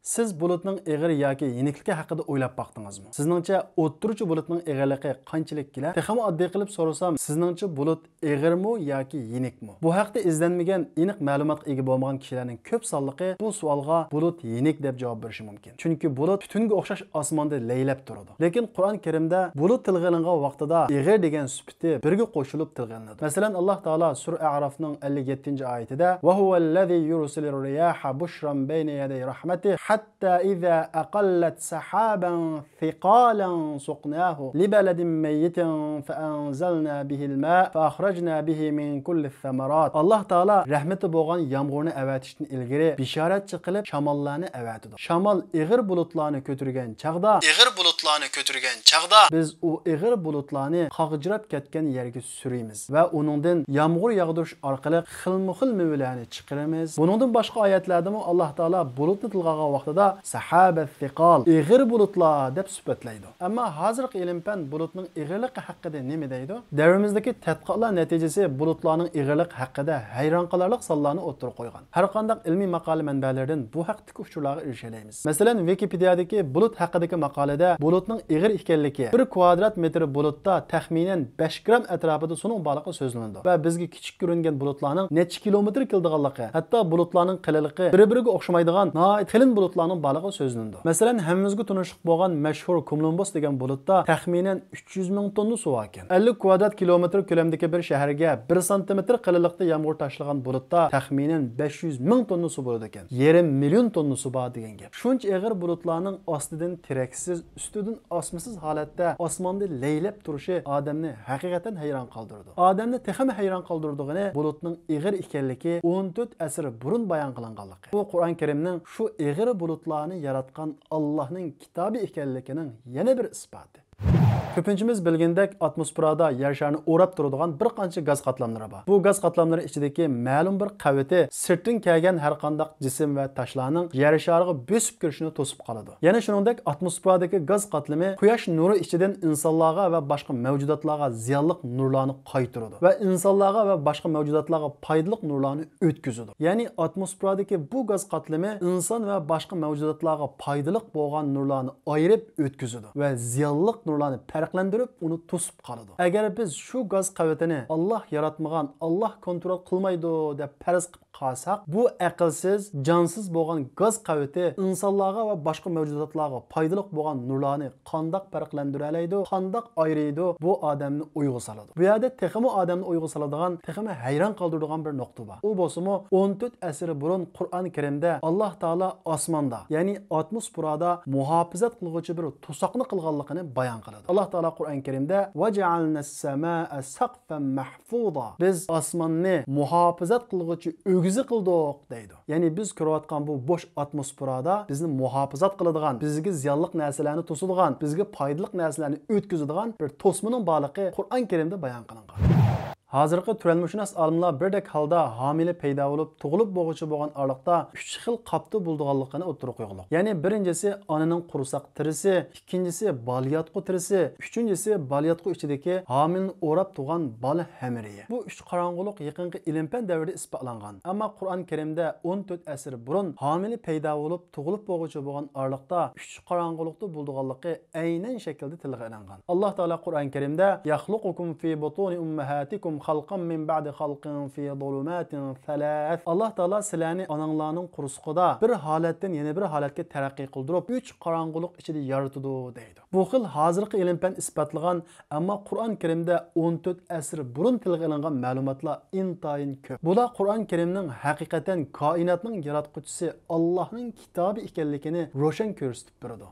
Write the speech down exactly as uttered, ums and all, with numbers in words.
سىز بۇلۇتنىڭ ئېغىر ياكى يېنىكلىكى ھەققىدە ئويلاپ باقتىڭىزمۇ؟ سىزنىڭچە ئوتتۇرىچە بۇلۇتنىڭ ئېغىرلىقى قانچىلىك كېلەر؟ تېخىمۇ ئاددىي قىلىپ سورىسام، سىزنىڭچە بۇلۇت ئېغىرمۇ ياكى يېنىكمۇ؟ بۇ ھەقتە ئىزدەنمىگەن، ئېنىق مەلۇماتقا ئىگە بولمىغان كىشىلەرنىڭ كۆپ سانلىقى بۇ سوئالغا بۇلۇت يېنىك دەپ جاۋاب بېرىشى مۇمكىن. چۈنكى بۇلۇت پۈتۈنگە ئوخشاش ئاسماندا لەيلەپ تۇرىدۇ. لېكىن قۇرئان كەرىمدە بۇلۇت تىلغا ئېلىنغان ۋاقتىدا ئېغىر دېگەن سۈپىتى بىرگە قوشۇلۇپ تىلغا ئېلىنىدۇ. مەسىلەن، ئاللاھ تائالا سۈرە ئەئرافنىڭ ئەللىك يەتتىنچى ئايىتىدە، «وهو الذي يرسل الرياح بشرا بين يدي رحمته حتى إذا أقلت سحابا ثقالا سقناه لبلد ميت فأنزلنا به الماء فأخرجنا به من كل الثمرات». ئاللاھ تائالا رەھمىتى بولغان يامغۇرنى ئەۋەتىشتىن ئىلگىرى بېشارەتچى قىلىپ شاماللارنى ئەۋەتىدۇ. شامال ئېغىر بۇلۇتلارنى كۆتۈرگەن چاغدا، ئېغىر بۇلۇتلارنى كۆتۈرگەن چاغدا، بىز ئۇ ئېغىر بۇلۇتلارنى قاغجىراپ كەتكەن يەرگە سۈرىمىز ۋە ئۇنىڭدىن يامغۇر ياغدۇرۇش ئارقىلىق خىلمۇخىل مېۋىلەرنى چىقىرىمىز. بۇنىڭدىن باشقا ئايەتلەردىمۇ ئاللاھ تائالا بۇلۇتنى تىلغا ئالغان ۋاقتىدا سەھابە سىقال، ئېغىر بۇلۇتلار دەپ سۈپەتلەيدۇ. ئەمما ھازىرقى ئىلىم-پەن بۇلۇتنىڭ ئېغىرلىقى ھەققىدە نېمە دەيدۇ؟ دەۋرىمىزدىكى تەتقىقاتلار نەتىجىسى بۇلۇتلارنىڭ ئېغىرلىقى ھەققىدە ھەيران قالارلىق سانلارنى ئوتتۇرىغا قويغان. ھەرقانداق ئىلمىي ماقالە مەنبەلىرىدىن بۇ ھەقتىكى ئۇچۇرلارغا ئېرىشەلەيمىز. مەسىلەن، ۋىكىپېدىيەدىكى بۇلۇت ھەققىدىكى ماقالىدە بۇلۇتنىڭ ئېغىر ئىكەنلىكى، بىر كۋادرات مېتىر بۇلۇتتا تەخمىنەن بەش گرام ئەتراپىدا سۇنىڭ بارلىقى سۆزلىنىدۇ ۋە بىزگە كىچىك كۆرۈنگەن بۇلۇتلارنىڭ نەچچە كىلومېتىر كېلىدىغانلىقى، ھەتتا بۇلۇتلارنىڭ قېلىنلىقى بىر-بىرىگە ئوخشىمايدىغان ناھايىتى قېلىن بۇلۇتلارنىڭ بارلىقى سۆزلىنىدۇ. مەسىلەن، ھەممىمىزگە تونۇشلۇق بولغان مەشھۇر كۇمۇلنىمبوس دېگەن بۇلۇتتا تەخمىنەن ئۈچ يۈز مىڭ توننا سۇ باركەن. ئەللىك كۋادرات كىلومېتىر كۆلەمدىكى بىر شەھەرگە بىر سانتىمېتىر قېلىنلىقتا يامغۇر تاشلىغان بۇلۇتتا تەخمىنەن بەش يۈز مىڭ توننا سۇ بولىدىكەن. يېرىم مىليون توننا سۇ بار دېگەن گەپ. شۇنچە ئېغىر بۇلۇتلارنىڭ ئاستىدىن تېرەكسىز، ئۈستىدىن ئاسمىسىز ھالەتتە ئاسماندا لەيلەپ تۇرۇشى ئادەمنى ھەقىقەتەن ھەيران قالدۇرىدۇ. ئادەمنى تېخىمۇ ھەيران قالدۇرىدىغىنى بۇلۇتنىڭ ئېغىر ئىكەنلىكى ئون تۆت ئەسىر بۇرۇن بايان قىلىنغانلىقى. بۇ قۇرئان كەرىمنىڭ شۇ ئېغىر بۇلۇتلارنى ياراتقان ئاللاھنىڭ كىتابى ئىكەنلىكىنىڭ يەنە بىر ئىسپاتى. كۆپىنچىمىز بىلگىنىدەك، ئاتموسفېرادا يەر شارىنى ئوراپ تۇرىدىغان بىر قانچە گاز قاتلاملىرى بار. بۇ گاز قاتلاملىرى ئىچىدىكى مەلۇم بىر قەۋىتى سىرتتىن كەلگەن ھەرقانداق جىسىم ۋە تاشلارنىڭ يەر شارىغا بۆسۈپ كىرىشىنى توسۇپ قالىدۇ. يەنە شۇنىڭدەك، ئاتموسفېرادىكى گاز قاتلىمى قۇياش نۇرى ئىچىدىن ئىنسانلارغا ۋە باشقا مەۋجۇداتلارغا زىيانلىق نۇرلارنى قايتۇرىدۇ ۋە ئىنسانلارغا ۋە باشقا مەۋجۇداتلارغا پايدىلىق نۇرلارنى ئۆتكۈزىدۇ. يەنى ئاتموسفېرادىكى بۇ گاز قاتلىمى ئىنسان ۋە باشقا مەۋجۇداتلارغا پايدىلىق بولغان نۇرلارنى ئايرىپ ئۆتكۈزىدۇ ۋە زىيانلىق نۇرلارنى پەرقلەندۈرۈپ، ئۇنى توسۇپ قالىدۇ. ئەگەر بىز شۇ گاز قەۋىتىنى ئاللاھ ياراتمىغان، ئاللاھ كونترول قىلمايدۇ دەپ پەرەز قىلىپ قالساق، بۇ ئەقىلسىز، جانسىز بولغان گاز قەۋىتى ئىنسانلارغا ۋە باشقا مەۋجۇداتلارغا پايدىلىق بولغان نۇرلارنى قانداق پەرقلەندۈرەلەيدۇ، قانداق ئايرىيدۇ، بۇ ئادەمنى ئويغا سالىدۇ. بۇ يەردە تېخىمۇ ئادەمنى ئويغا سالىدىغان، تېخىمۇ ھەيران قالدۇرىدىغان بىر نۇقتا بار. ئۇ بولسىمۇ، ئون تۆت ئەسىر بۇرۇن قۇرئان كەرىمدە ئاللاھ تائالا ئاسماندا، يەنى ئاتموسفېرادا مۇھاپىزەت قىلغۇچى بىر توساقنى قىلغانلىقىنى بايان قىلىدۇ. ئاللاھ تائالا قۇرئان كەرىمدە، «وجعلنا السماء سقفا محفوظا». بىز ئاسماننى مۇھاپىزەت قىلغۇچى ئۆگزە قىلدۇق، دەيدۇ. يەنى بىز كۆرۈۋاتقان بۇ بوش ئاتموسفېرادا بىزنى مۇھاپىزەت قىلىدىغان، بىزگە زىيانلىق نەرسىلەرنى توسىدىغان، بىزگە پايدىلىق نەرسىلەرنى ئۆتكۈزىدىغان بىر توسمىنىڭ بارلىقى قۇرئان كەرىمدە بايان قىلىنغان. ھازىرقى تۆرەلمىشۇناس ئالىملار بىردەك ھالدا ھامىلە پەيدا بولۇپ، تۇغۇلۇپ بولغۇچى بولغان ئارىلىقتا ئۈچ خىل قاپتا بولىدىغانلىقىنى ئوتتۇرىغا قويغانلىق. يەنى بىرىنچىسى ئانىنىڭ قورساق تېرىسى، ئىككىنچىسى بالىياتقۇ تېرىسى، ئۈچىنچىسى بالىياتقۇ ئىچىدىكى ھامىلىنى ئوراپ تۇرغان بالا ھەمرىيى. بۇ ئۈچ قاراڭغۇلۇق يېقىنقى ئىلىم-پەن دەۋرىدە ئىسپاتلانغان. ئەمما قۇرئان كەرىمدە ئون تۆت ئەسىر بۇرۇن ھامىلە پەيدا بولۇپ، تۇغۇلۇپ بولغۇچى بولغان ئارىلىقتا ئۈچ قاراڭغۇلۇقتا بولىدىغانلىقى ئەينەن شەكىلدە تىلغا ئېلىنغان. ئاللاھ تائالا قۇرئان كەرىمدە، «يخلقكم في بطون أمهاتكم خلقا من بعد خلق في ظلمات ثلاث». ئاللاھ تائالا سىلەرنى ئاناڭلارنىڭ قورسىقىدا بىر ھالەتتىن يەنە بىر ھالەتكە تەرەققىي قىلدۇرۇپ، ئۈچ قاراڭغۇلۇق ئىچىدە يارىتىدۇ، دەيدۇ. بۇ خىل ھازىرقى ئىلىم-پەن ئىسپاتلىغان، ئەمما قۇرئان كەرىمدە ئون تۆت ئەسىر بۇرۇن تىلغا ئېلىنغان مەلۇماتلار ئىنتايىن كۆپ. بۇلار قۇرئان كەرىمنىڭ ھەقىقەتەن كائىناتنىڭ ياراتقۇچىسى ئاللاھنىڭ كىتابى ئىكەنلىكىنى روشەن كۆرسىتىپ بېرىدۇ.